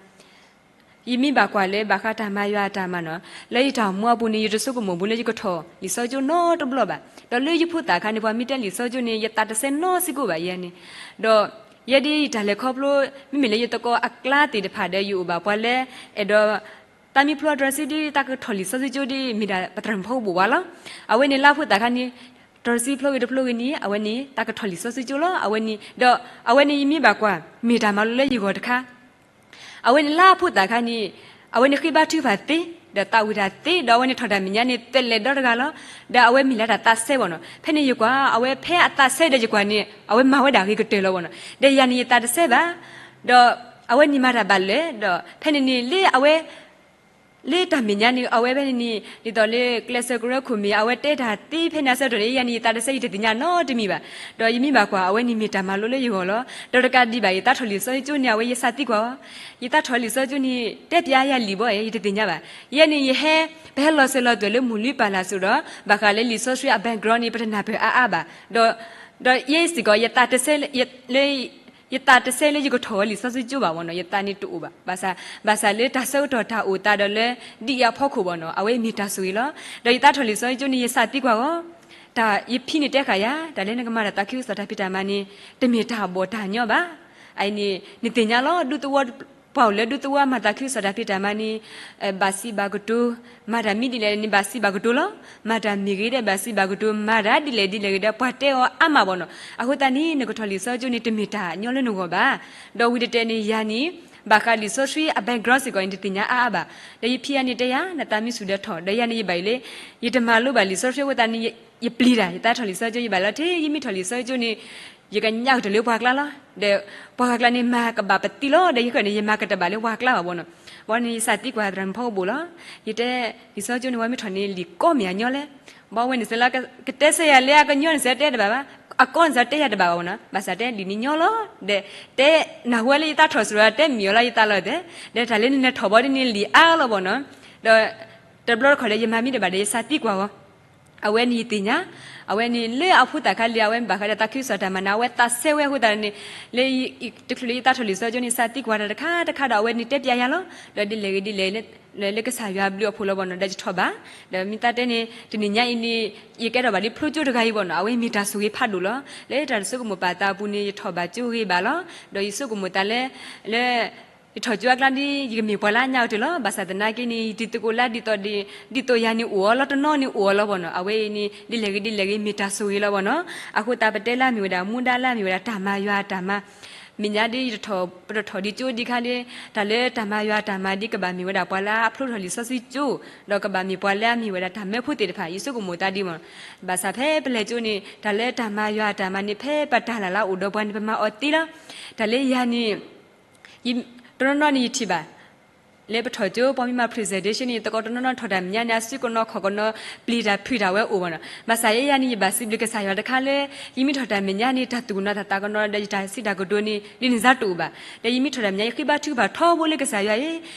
ယမ့ၢ်ဘၣ်ကွၢ်လၢဘၣ်ဃးတၢ်မၤယွၤအတၢ်မၤနီၤ, လၢယတၢ်အိၣ်မူအပူၤန့ၣ် ယတဆိကမိၣ်ဘူးလၢယကထီၣ်လံာ်စီဆှံကၠိနီတဘျီဘၣ်. ဒီးလၢယဖိသၣ်အခါန့ၣ် ပှၤမ့ၢ်တဲလံာ်စီဆှံကၠိန့ၣ် ယသးတစဲနီစ့ၢ်ကီးဘၣ်ယဲန့ၣ်. ဒီးယဲဒ်ယတၢ်လဲၤခီဖျိ မ့မ့ၢ်လၢယသကိးအကျါသ့ၣ်တဖၣ်ဒီး ယအိၣ်ဘၣ်ပှၤလၢ အဲၣ်ဒိး သးမ့ၢ်ဖျိတြီဆံဒ် သးကထီၣ်လံာ်စီဆှံကၠိဒ် မ့ၢ်ဒၣ်ပသရၣ်မုၣ်ဖီကဘိၣ်ဝါလီၤ. အဝဲန့ၣ်လၢအဖိသၣ်အခါန့ၣ် တြီဆံဖျိဂ့ၤတဖျိဂ့ၤန့ၣ် အဝဲန့ၣ် သးကထီၣ်လံာ်စီဆှံကၠိလီၤ. အဝဲန့ၣ် ဒီးအဝဲန့ၣ်ယမ့ၢ်ဘၣ်ကွၢ် မ့ၢ်တၢ်မၤလိလၢယဂီၢ်တခါ အဝဲန့ၣ်လၢအဖိသၣ်အခါန့ၣ် အဝဲန့ၣ်ဃ့ဘါထုကဖၣ်သ့, ဒီးသးဝံၣ်တၢ်သ့, ဒီးအဝဲန့ၣ်ထီၣ်တၢ်မဲာ်ညါန့ၣ် သဲလဲၤဒီတဂၤလီၤ. ဒီးအဝဲမ့ၢ်လၢတၢ်သးစဲဘၣ်နီၤ. ဖဲန့ၣ်ယကွၢ် အဝဲဖဲအသးစဲဒီးယကွၢ်န့ၣ် အဝဲမၤဝဲဒၣ်ဂ့ၤကတၢၢ်လီၤဘၣ်နီၤ. ဒီးယၤန့ၣ်ယသးတစဲဘၣ်. ဒီးအဝဲန့ၣ်မၤတၢ်ဘၣ်လၢာ် ဒီးဖဲန့ၣ်န့ၣ်လၢအဝဲ လၢတၢ်မဲာ်ညါန့ၣ် အဝဲဖဲန့ၣ်န့ၣ် ဒ်သိးလၢကျဲးစၢးကရၢခိၣ်မ့ၢ် အဝဲတဲတၢ်သ့ဖဲန့ၣ်အဆၢကတီၢ်န့ၣ် ယၤန့ၣ်ယသးတစဲ ယတသ့ၣ်ညါနီတမံၤဘၣ်. ဒီးယမ့ၢ်ဘၣ်ကွၢ် အဝဲန့ၣ်မ့ၢ်တၢ်မၤလိလၢယဂီၢ်လီၤ. ဒီးတကးဒံးဘၣ် ယသးထီၣ်လံာ်စီဆှံကၠိန့ၣ် အဝဲယသးသံကွၢ်အီၤ, ယသးထီၣ်လံာ်စီဆှံကၠိန့ၣ် တဲပျးယၤလံာ်ဘၣ် ယတသ့ၣ်ညါဘၣ်. ယဲန့ၣ်ယဟဲ ပဟဲလီၤစၢၤလီၤသွဲၣ်လၢမုၢ်လွံၢ်ပာ်လၢ်စိၤဒီး ဘၣ်ဃးလၢလံာ်စီဆှံအ background န့ၣ် ပတနၢ်ပၢၢ်အါအါဘၣ်. ဒီး ဒီးယဲစ့ၢ်ကီး ယသးတစဲလၢ ယသးတစဲလၢယကထီၣ်ဝဲလံာ်စီဆှံကၠိဘၣ်ဘၣ်နီၤ, ယသးန့ၣ်တအိၣ်ဘၣ်. ဘၣ်ဆၣ် ဘၣ်ဆၣ်လၢတၢ်ဆၢကတီၢ်တၢ်အိၣ်သးဒီးလၢ ဒ်အံၤအဖီခိၣ်ဘၣ်နီၤ, အဝဲမ့ၢ်တၢ်ဆိၣ်ဂ့ၤလီၤ. ဒီးယသးထီၣ်လံာ်စီဆှံကၠိန့ၣ် ယသးသံကွၢ်အီၤ, တၢ်ယဖံန့ၣ်တဲဃာ်ယၤ တၢ်လၢနကမၤတၢ်သးခုကစီၣ်တၢ်ဖံးတၢ်မၤန့ၣ် တမ့ၢ်တၢ်ဘီၣ်တၢ်ညီဘၣ်. အအံၤန့ၣ် နသ့ၣ်ညါလီၤ ဒူသဝီ ပှၤအိၣ်လၢဒူသဝီမၤသးခုကစီၣ်တၢ်ဖံးတၢ်မၤန့ၣ် ဘၣ်စံးဘၣ်ကတိၤ, မၤတၢ်မံၤဒ်လဲၣ်န့ၣ် ဘၣ်စံးဘၣ်ကတိၤလီၤ. မၤတၢ်မ့ၢ်ဂ့ၤဒီးဘၣ်စံးဘၣ်ကတိၤ, မၤတၢ်ဒ်လဲၣ်ဒ်လဲၣ်ဂ့ၤဒီး ပှၤတဲအီၤအါမးဘၣ်နီၤ. အဃိသတးန့ၣ် နကထီၣ်လံာ်စီဆှံကၠိန့ၣ် တမ့ၢ်တၢ်ညီလၢနဂီၢ်ဘၣ်. ဒီးဝံၤတတဲာ်န့ၣ် ယၤန့ၣ် ဘၣ်ဃးလံာ်စီဆှံအ background စ့ၢ်ကီးန့ၣ် တသ့ၣ်ညါအါအါဘၣ်. ဒီးယဖံယၤန့ၣ်တဲယၤ နသးမံဆူၣ်ဒီးထီၣ်, ဒီးယၤန့ၣ်ယဘၣ်အံၤလၢ ယတမၤလိဘၣ်လံာ်စီဆှံအဃိသတးန့ၣ် ယပျံၤတၢ် ယသးထီၣ်လံာ်စီဆှံကၠိ ယဘၣ်လီၤထဲ ယမ့ၢ်ထီၣ်လံာ်စီဆှံကၠိန့ၣ် ယကညးကတၢၢ်လၢပှၤကျါလီၤ. ဒီးပှၤဂၤကျါန့ၣ် မၤကဘၣ်ပသံလီၤ. ဒီးယဃၢၤန့ၣ် ယမၤကတၢၢ်ဘၣ်လၢပှၤကျါဘၣ်ဘၣ်နီၤ. ဘၣ်န့ၣ် ယသးသံကွၢ်သရၣ်မုၣ်ဖီကဘိၣ်လီၤ. ယတဲ လံာ်စီဆှံကၠိန့ၣ် ဝဲမ့ၢ်ထီၣ်န့ၣ် လံာ်ကီမ့ၢ်အညီလဲၣ်. ဘၣ်ဝဲန့ၣ်စ့ၢ်လၢ ကတဲဆၢယၤလၢအကညီန့ၣ်စ့ၢ်တဲတဘၣ်ဘၣ်, အကီန့ၣ်စ့ၢ်တဲယၤတဘၣ်ဘၣ်ဘၣ်နီၤ. ဘၣ်ဆၣ်တဲလံာ်န့ၣ်ညီလီၤ. ဒီးတဲ နၢ်ဟူဝဲလၢယသးထီၣ်စ့ၢ်ဒီးတဲမ့ၢ်အီၤလီၤ ယသးလီၤတဲ. ဒီးတၢ်လၢနလဲၤထီၣ်ဘီဒ်န့ၣ်လံာ်အါလီၤဘၣ်နီၤ. ဒီး တဘျီတခီၣ်ဒီး ယမၤမ့ၢ်တဘၣ်ဒီး ယသးသံကွၢ်အီၤ အဝဲန့ၣ်ယသ့ၣ်ညါ, အဝဲန့ၣ်လၢအဖိသၣ်ခါလံ အဝဲမ့ၢ်ဘၣ်ဃးဒီးသးခုကစီၣ်တၢ်မၤနၢၤ အဝဲသးစဲဝဲအဃိသတးန့ၣ် လၢ တချုးလၢယသးထီၣ်လံာ်စီဆှံကၠိန့ၣ် သးသံကွၢ်တၢ်တခါတခါဒီး အဝဲန့ၣ်တဲပျးယၤလီၤ. ဒီးဒ်လဲၣ်ဂ့ၤဒ်လဲၣ် လၢကစၢ်ယွၤဘျုးအဖှိၣ်လီၤဘၣ်နီၤ ဒီးယထီၣ်ဘၣ်. ဒီးမ့ၢ်သးတဲန့ၣ် တနံၤညါအံၤန့ၣ် ယကဲထီၣ်ဘၣ်ဒ်ဖျိကၠိတဂၤအံၤဘၣ်နီၤ အဝဲမ့ၢ်တၢ်ဆိၣ်ဂ့ၤဖးဒိၣ်လီၤ. လၢတၢ်တဆိကမိၣ်ပာ်သးအပူၤန့ၣ် ယထီၣ်ဘၣ်ကၠိဂ့ၤဘၣ်လီၤ. ဒီးယဆိကမိၣ်သးလၢ လၢ ယထီၣ်ကၠိအကျါဒ် ယကမ့ၢ်ပှၤလၢအညါကတၢၢ်လီၤ. ဘၣ်ဆၣ်သနာ်က့န့ၣ် ယတံၤသကိးလၢဒ်သိး ဒ်သိးယၤန့ၣ်အိၣ်အီၤလီၤ တနီၤန့ၣ်အိၣ်အီၤလီၤဘၣ်နီၤ. အဝဲအံၤန့ၣ် ဒ်လဲၣ်ဂ့ၤဒ်လဲၣ်ဂ့ၤ မ့ၢ်တၢ်ဆိၣ်ဂ့ၤလီၤဘၣ်နီၤ. အဃိသတးပတဲလၢအမ့ၢ်ဝဲဒၣ် မူဒါလၢအမ့ၢ်ဝဲဒၣ်တၢ်မၤယွၤအတၢ်မၤ မဲာ်ညါဒ်ယတထီၣ် ပတထီၣ်ဒ်ကၠိဒ်ခါဒ် တၢ်လၢတၢ်မၤယွၤအတၢ်မၤဒ်ကဘၣ်မ့ၢ်ဝဲဒၣ်ပှၤလၢအဖျိထီၣ်လံာ်စီဆှံကၠိ ဒီးကဘၣ်မ့ၢ်ပှၤလၢအမ့ၢ်ဝဲဒၣ်တၢ်မၢဖိသ့ၣ်တဖၣ် ယဆိကမိၣ်သးဒ်မး. ဘၣ်ဆၣ်ဖဲပလဲၤကၠိန့ၣ် တၢ်လၢတၢ်မၤယွၤအတၢ်မၤန့ၣ် ဖဲပတၢ်လၢ်လၢအိၣ်ဒီးပှၤန့ၣ် ပမၤအီၤသ့လီၤ. တၢ်လၢယၤန့ၣ် တနီၤနီၤန့ၣ်ယထံၣ်ဘၣ် လၢပထီၣ်ကၠိ ပှၤမ့ၢ်မၤ presentation န့ၣ် သကိးတနီၤနီၤထီၣ်တၢ်မဲာ်ညါန့ၣ် အစုကနီၤခီၣ်ကနီၤ ပျံၤတၢ်ဖုးတၢ်ဝဲအိၣ်ဘၣ်နီၤ. ဘၣ်ဆၣ်ယဲယၤန့ၣ် ယဘၣ်စံးဘျုးကစၢ်ယွၤတခါလၢ ယမ့ၢ်ထီၣ်တၢ်မဲာ်ညါန့ၣ် တၢ်သူၣ်ကနီၤတၢ်သးကနီၤဒီးယတၢ်စံးတၢ်ကတိၤန့ၣ် ဒ်န့ၣ်စ့ၢ်တအိၣ်ဘၣ်. ဒီးယမ့ၢ်ထီၣ်တၢ်မဲာ်ညါ ယဃ့ဘါထုကဖၣ်ထီဘိလၢကစၢ်ယွၤ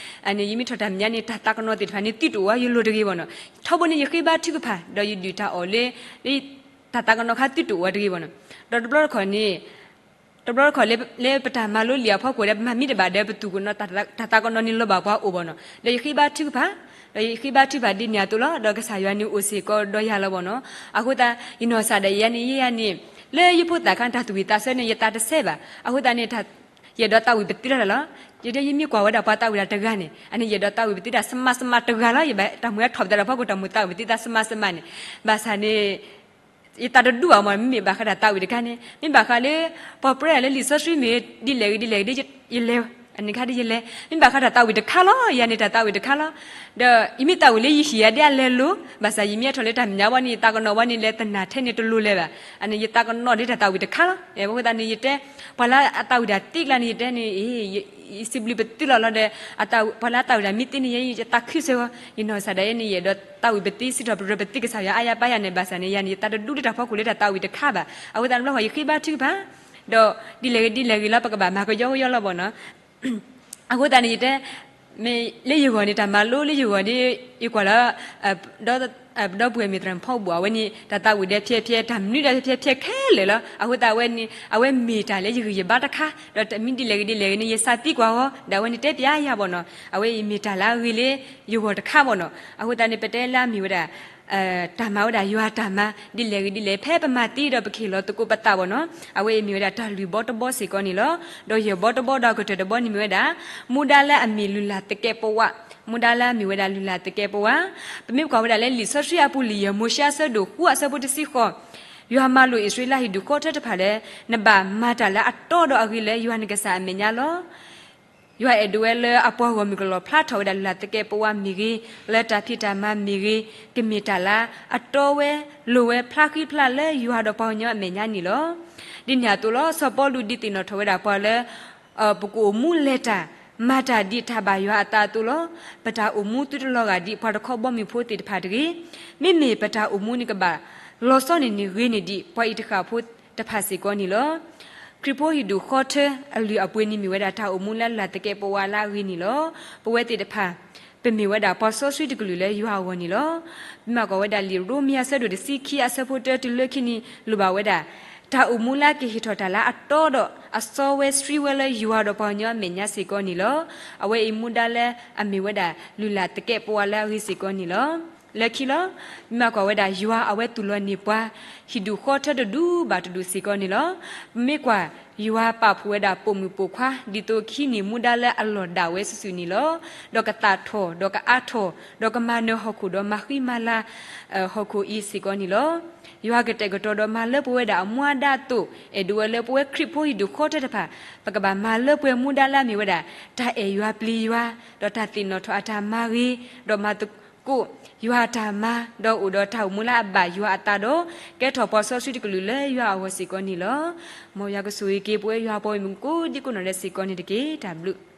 အံၤ အန့ၣ် ယမ့ၢ်ထီၣ်တၢ်မဲာ်ညါန့ၣ် တၢ်သးကနီၤသ့ၣ်တဖၣ်န့ၣ် သုတအိၣ်ဝဲယလိၤတဂ့ၤဘၣ်နီၤ. ထီဘိန့ၣ် ယဃ့ဘါထုကဖၣ် ဒီးယဒုၣ်တၢ်အီၣ်လၢ တၢ်သးကနီၤခါသုတအိၣ်ဝဲတဂ့ၤဘၣ်နီၤ. ဒီးတဘျီတခီၣ်န့ၣ် တဘျီတခီၣ်လၢပတၢ်မၤလိလံာ်အဖီခိၣ်ဒီး ပမၤမ့ၢ်တဘၣ်ဒီး ပသူၣ်ကနီၤ တၢ်သးကနီၤန့ၣ်လီၤဘၣ်ပှၤအိၣ်ဘၣ်နီၤ. ဒီးယဃ့ဘါထုကဖၣ် ဒီးယဃ့ဘါထုကဖၣ်ဒ်န့ၣ်အသိးလီၤ. ဒီးကစၢ်ယွၤန့ၣ်အိၣ်စ့ၢ်ကီးဒီးယၤလီၤဘၣ်နီၤ. အဃိသတး ယနီၢ်ကစၢ်ဒၣ်ယၤန့ၣ် ယဲယၤန့ၣ် လၢယဖိသၣ်ခါန့ၣ် တၢ်သူၣ်ဝံၣ်သးဆၢန့ၣ် ယသးတဆဲးဘၣ်. အဃိသတးန့ၣ် ယအဲၣ်ဒိးသးဝံၣ်ပသံလီၤတၢ်လီၤ. ယဲယမ့ၢ်ကွၢ်ဝဲဒၣ်ပှၤသးဝံၣ်တၢ်တဂၤန့ၣ် အန့ၣ် ယအဲၣ်ဒိးသးဝံၣ်ပသံတၢ်စမးစမးတဂၤလီၤ. ယဘၣ်တၢ်မုၢ်ထီၣ်ပသးဒီးဖီခိၣ် တၢ်မုၢ်သးဝံၣ်ပသံတၢ်စမးစမးန့ၣ် ဘၣ်ဆၣ်န့ၣ် ယသးတဒူၣ်ဘၣ်မး မ့မ့ၢ်ဘၣ်ဃးတၢ်သးဝံၣ်တခါန့ၣ် မ့ၢ်ဘၣ်ဃးလၢ ပှၤပြၢယၤလၢလံာ်စီဆှံမ့ၢ် ဒ်လဲၣ်ဂ့ၤဒ်လဲၣ်ဂ့ၤဒီး ယလဲၤ အန့ၣ်ခါဒီးယလဲၤ မ့ၢ်ဘၣ်ဃးတၢ်သးဝံၣ်တခါလီၤ. ယၤန့ၣ်တၢ်သးဝံၣ်တခါလီၤ. ဒီးယမ့ၢ်သးဝံၣ်လၢယဟံၣ်ယၤဒ်အလဲၤလိၤ ဘၣ်ဆၣ်ယမ့ၢ်ထီၣ်လၢတၢ်မဲာ်ညါဘၣ်န့ၣ် ယသးကနီၤဘၣ်န့ၣ် လဲၤသနာ်ထဲန့ၣ်တလိၤလၢၤဘၣ်. အန့ၣ် ယသးကနီၤဒီးတၢ်သးဝံၣ်တခါလီၤ. အဃိသတးန့ၣ် ယတဲ ပှၤလၢအသးဝံၣ်တၢ်သ့ကျါန့ၣ် ယတဲန့ၣ် ယစံးဘျုးပသံလီၤလီၤဒီး ပှၤလၢအသးဝံၣ်တၢ်မ့ၢ်သ့န့ၣ် ယသးခုစၢၤဝဲ ယနီၢ်ကစၢ်ဒၣ်ယဲန့ၣ် ယအဲၣ်ဒိးသးဝံၣ်ပသံ စံးထီၣ်ပတြၢၤပသံကစၢ်ယွၤအါယါပါယါန့ၣ် ဘၣ်ဆၣ်န့ၣ် ယၤန့ၣ် ယသးတဒူၣ်လၢတၢ်ဖီခိၣ်လၢတၢ်သးဝံၣ်တခါဘၣ်. အဃိသတးတဘျီဃီ ယဃ့ဘါထုကဖၣ် ဒီးဒ်လဲၣ်ဂ့ၤဒ်လဲၣ်ဂ့ၤလီၤ ပကဘၣ်မၤကယီကယီလီၤဘၣ်နီၤ. အဃိသတးန့ၣ် ယတဲ မ့ၢ်လၢယဂီၢ်န့ၣ် တၢ်မၤလိလၢယဂီၢ်န့ၣ် ယကွၢ်လၢ ဒီပုၢ်ဝဲၢ်မ့ၢ်သရၣ်ဖီဘိၣ် အဝဲန့ၣ် တၢ်သးဝံၣ်ဒီးဖျဲးဖျဲး တၢ်မနုၤဒီးဖျဲးဖျဲးခဲလၢာ်လီၤ. အဃိသတးအဝဲန့ၣ် အဝဲမ့ၢ်တၢ်လၢယဂံၢ်ယဘါတခါ ဒီးတမ့ၢ်ဒ်လဲၣ်ဂ့ၤဒ်လဲၣ်ဂ့ၤန့ၣ် ယသးသံကွၢ်အီၤ ဒီးအဝဲန့ၣ်တဲပျးယၤဘၣ်နီၤ. အဝဲအံၤမ့ၢ်တၢ်လၢအဂ့ၤလၢယဂီၢ်တခါဘၣ်နီၤ. အဃိသတးန့ၣ် ပတဲလၢအမ့ၢ်ဝဲဒၣ် တၢ်မၤဝဲဒၣ်ယွၤတၢ်မၤ ဒ်လဲၣ်ဂ့ၤဒ်လဲၣ် ဖဲပမၤသ့ဒီးပကဟ့ၣ်လီၤသကိးပသးဘၣ်နီၤ. အဝဲအံၤမ့ၢ်ဝဲဒၣ်တၢ်လုၢ်ဘီတဘီစ့ၢ်ကီးန့ၣ်လီၤ. ဒီးယဲၢ်ဘီတဘီဒီးအကတၢၢ်တဘီန့ၣ် မ့ၢ်ဝဲဒၣ် မူဒါလၢအမ့ၢ်လုၢ်လၢ်သကဲးပဝး, မူဒါလၢအမ့ၢ်ဝဲဒၣ်လုၢ်လၢ်သကဲးပဝး. ပမ့ၢ်ကွၢ်ဝဲဒၣ်လၢလံာ်စီဆှံအပူၤ လံာ်ယဲၢ်မိၤၡ့အဆၢဒိၣ်ဃုအဆၢဖိတဆံဃိး ယွၤမၤလိာ်အံၣ်စရ့လးဟံၣ်ဒူၣ်ဃီထၢတဖၣ်လၢ နဘၣ်မၤတၢ်လၢအတီဒီးအဂ့ၤလၢယွၤနကစၢ်အမဲာ်ညါလီၤ. ယွၤအဲၣ်ဒိးဝဲလၢအပှၤဂီၢ်မုၢ်ကလီၣ်ဖျါထီၣ်ဝဲဒၣ်လုၢ်လၢ်သကဲးပဝးမ့ၢ်ဂ့ၤ, လၢတၢ်ဖံးတၢ်မၤမ့ၢ်ဂ့ၤ, ကမ့ၢ်တၢ်လၢအတီဝဲ, လိၤဝဲဖျါဃံဖျါလၢယွၤဒီးပှၤကညီအမဲာ်ညါန့ၣ်လီၤ. ဒ်န့ၣ်အသိးလီၤ စီၤပီလူးဒုးသ့ၣ်နီၣ်ထီၣ်ဝဲဒၣ်ပှၤလၢ ပကအိၣ်မူလဲၤတၢ် မၤတၢ်ဒ်တၢ်ဘၣ်ယွၤအသးအသိးလီၤ. ပတၢ်အိၣ်မူသုတလီၤဂာ်ဒ်ပှၤတခီဘီမုၢ်ဖိသ့ၣ်တဖၣ်တဂ့ၤ. မ့မ့ၢ်ပတၢ်အိၣ်မူန့ၣ်ကဘၣ်လီၤဆီန့ၣ်န့ၣ်ဂ့ၤန့ၢ်ဒံး ပှၤအံၤတဃၣ်ဖိတဖၣ်စ့ၢ်ကီးန့ၣ်လီၤ. ခရံာ်ဖိဟံၣ်ဒူၣ်ဃီထၢအလုၢ်အပှ့ၤန့ၣ်မ့ၢ်ဝဲဒၣ်တၢ်အိၣ်မူလၢအလုၢ်လၢ်သကဲးပဝးလၢအဂ့ၤန့ၣ်လီၤ. ပဝဲသ့ၣ်တဖၣ် ပမ့ၢ်ဝဲဒၣ်ပှၤစီဆှံတကလုာ်လၢယွၤအဂီၢ်န့ၣ်လီၤ. ပမ့ၢ်ကွၢ်ဝဲဒၣ်လံာ်ရိမ့ၤအဆၢဒိၣ်တဆံခံအဆၢဖိတၢတုၤလၢခံန့ၣ် လိၣ်ဘၣ်ဝဲဒၣ် တၢ်အိၣ်မူလၢကဟ့ၣ်ထီၣ်တၢ်လၢအတီဒီးအစီဝဲဆှံဝဲလၢယွၤဒီးပှၤကညီအမဲာ်ညါစ့ၢ်ကီးန့ၣ်လီၤ. အဝဲအံၤမူဒါလၢအမ့ၢ်ဝဲဒၣ်လုၢ်လၢ်သကဲးပဝးလၢအဂ့ၤစ့ၢ်ကီးန့ၣ်လီၤ. လၢခံလီၤ. မ့ၢ်ကွၢ်ဝဲဒၣ်ယွၤအဝဲသူၣ်လီၤန့ၢ်ပှၤ ဟံၣ်ဒူၣ်ဃီထၢတဒူဘၣ်တဒူစ့ၢ်ကီးန့ၣ်လီၤ. ပမ့ၢ်ကွၢ် ယွၤပာ်ဖှိၣ်ဝဲဒၣ်ပိာ်မုၣ်ပိာ်ခွါ ဒ်သိးခံန့ၢ်မူဒါလၢအလီၢ်ဒၣ်ဝဲစုာ်စုာ်န့ၣ်လီၤ. ဒီးကသၣ်ထီၣ် ဒီးကအါထီၣ် ဒီးကမၤနၢၤဟီၣ်ခိၣ် ဒီးမၤဃံမၤလၤ ဟီၣ်ခိၣ်အံၤစ့ၢ်ကီးန့ၣ်လီၤ. ယွၤကတဲာ်ကတီၤဒီးမၤလၢပှဲၤဝဲဒၣ်အမူအဒါအသိး အဲၣ်ဒိးဝဲလၢပဝဲခရံာ်ဖိဟံၣ်ဒူၣ်ဃီထၢတဖၣ် ပကဘၣ်မၤလၢပှဲၤမူဒါလၢအမ့ၢ်ဝဲဒၣ် တၢ်အဲၣ်ယွၤပျံၤယွၤ ဒီးတၢ်သ့ၣ်နီၣ်ထီၣ်အတၢ်မၤဂ့ၤ ဒီးမၤသကိး ယွၤအတၢ်မၤ ဒီးအိၣ်ဒီးတၢ်အိၣ်မူလၢအဘၣ်ယွၤအသးဒီး ကဲထီၣ်ပှၤစီဆှံတကလုာ်လၢယွၤအဂီၢ်စ့ၢ်ကီးန့ၣ်လီၤ. မ်ယွၤကဆိၣ်ဂ့ၤက့ၤပဝဲယွၤအပှၤဂီၢ်မုၢ်ကိးဒံကိးနီၢ်ဒဲးစ့ၢ်ကီးန့ၣ်တက့ၢ်. တၢ်ဘျုး